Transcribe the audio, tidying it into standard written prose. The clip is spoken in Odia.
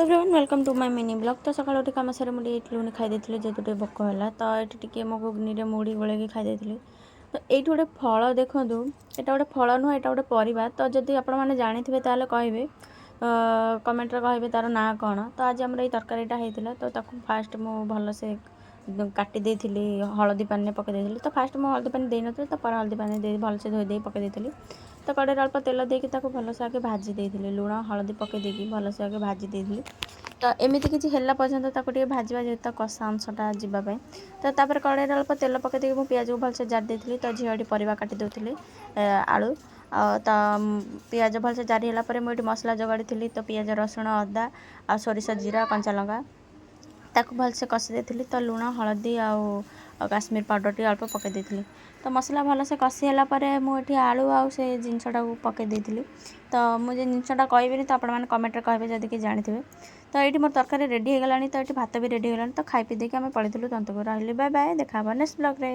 Everyone, welcome to my mini vlog। ତ ସକାଳୁ ଉଠି କାମ ସାରି ମୁଁ ଟିକେ ଇଟଲି ଘୁଗୁନି ଖାଇ ଦେଇଥିଲି, ଯେହେତୁ ଟିକେ ଭୋକ ହେଲା। ତ ଏଠି ଟିକେ ମୋ ଘୁଗୁନିରେ ମୁଢ଼ି ଗୋଳେଇକି ଖାଇ ଦେଇଥିଲି। ତ ଏଇଠି ଗୋଟେ ଫଳ ଦେଖନ୍ତୁ। ଏଇଟା ଗୋଟେ ଫଳ ନୁହଁ, ଏଇଟା ଗୋଟେ ପରିବା। ତ ଯଦି ଆପଣମାନେ ଜାଣିଥିବେ, ତାହେଲେ କହିବେ, କମେଣ୍ଟରେ କହିବେ ତା'ର ନାଁ କ'ଣ। ତ ଆଜି ଆମର ଏଇ ତରକାରୀଟା ହେଇଥିଲା। ତ ତାକୁ ଫାଷ୍ଟ ମୁଁ ଭଲସେ କାଟି ଦେଇଥିଲି, ହଳଦୀ ପାଣିରେ ପକାଇ ଦେଇଥିଲି। ତ ଫାଷ୍ଟ ମୁଁ ହଳଦୀ ପାଣି ଦେଇନଥିଲି, ତ ପରେ ହଳଦୀ ପାଣି ଦେଇ ଭଲସେ ଧୋଇ ଦେଇ ପକାଇ ଦେଇଥିଲି। ତ କଡ଼େଇରେ ଅଳ୍ପ ତେଲ ଦେଇକି ତାକୁ ଭଲସେ ଆଗେ ଭାଜି ଦେଇଥିଲି। ଲୁଣ ହଳଦୀ ପକାଇ ଦେଇକି ଭଲସେ ଆଗେ ଭାଜି ଦେଇଥିଲି। ତ ଏମିତି କିଛି ହେଲା ପର୍ଯ୍ୟନ୍ତ ତାକୁ ଟିକେ ଭାଜିବା, ଯେହେତୁ ତା କଷା ଅଂଶଟା ଯିବା ପାଇଁ। ତ ତାପରେ କଡ଼େଇରେ ଅଳ୍ପ ତେଲ ପକାଇ ଦେଇକି ମୁଁ ପିଆଜକୁ ଭଲସେ ଜାରି ଦେଇଥିଲି। ତ ଝିଅ ଏଠି ପରିବା କାଟି ଦେଉଥିଲି, ଆଳୁ। ଆଉ ତ ପିଆଜ ଭଲସେ ଜାରି ହେଲା ପରେ ମୁଁ ଏଠି ମସଲା ଯୋଗାଡ଼ିଥିଲି। ତ ପିଆଜ, ରସୁଣ, ଅଦା ଆଉ ସୋରିଷ, ଜିରା, କଞ୍ଚା ଲଙ୍କା, ତାକୁ ଭଲସେ କଷି ଦେଇଥିଲି। ତ ଲୁଣ, ହଳଦୀ ଆଉ କାଶ୍ମୀର ପାଉଡ଼ର ଟିକେ ଅଳ୍ପ ପକାଇ ଦେଇଥିଲି। ତ ମସଲା ଭଲସେ କଷି ହେଲା ପରେ ମୁଁ ଏଠି ଆଳୁ ଆଉ ସେ ଜିନିଷଟାକୁ ପକାଇ ଦେଇଥିଲି। ତ ମୁଁ ଯେ ଜିନିଷଟା କହିବିନି, ତ ଆପଣମାନେ କମେଣ୍ଟରେ କହିବେ ଯଦି କିଏ ଜାଣିଥିବେ। ତ ଏଇଠି ମୋର ତରକାରୀ ରେଡ଼ି ହେଇଗଲାଣି। ତ ଏଠି ଭାତ ବି ରେଡ଼ି ହେଇଗଲାଣି। ତ ଖାଇ ପିଇ ଦେଇକି ଆମେ ପଳେଇଥିଲୁ ତନ୍ତକୁ। ରହିଲି, ବାଏ ବାଏ, ଦେଖା ହେବ ନେକ୍ସଟ ବ୍ଲଗ୍ରେ।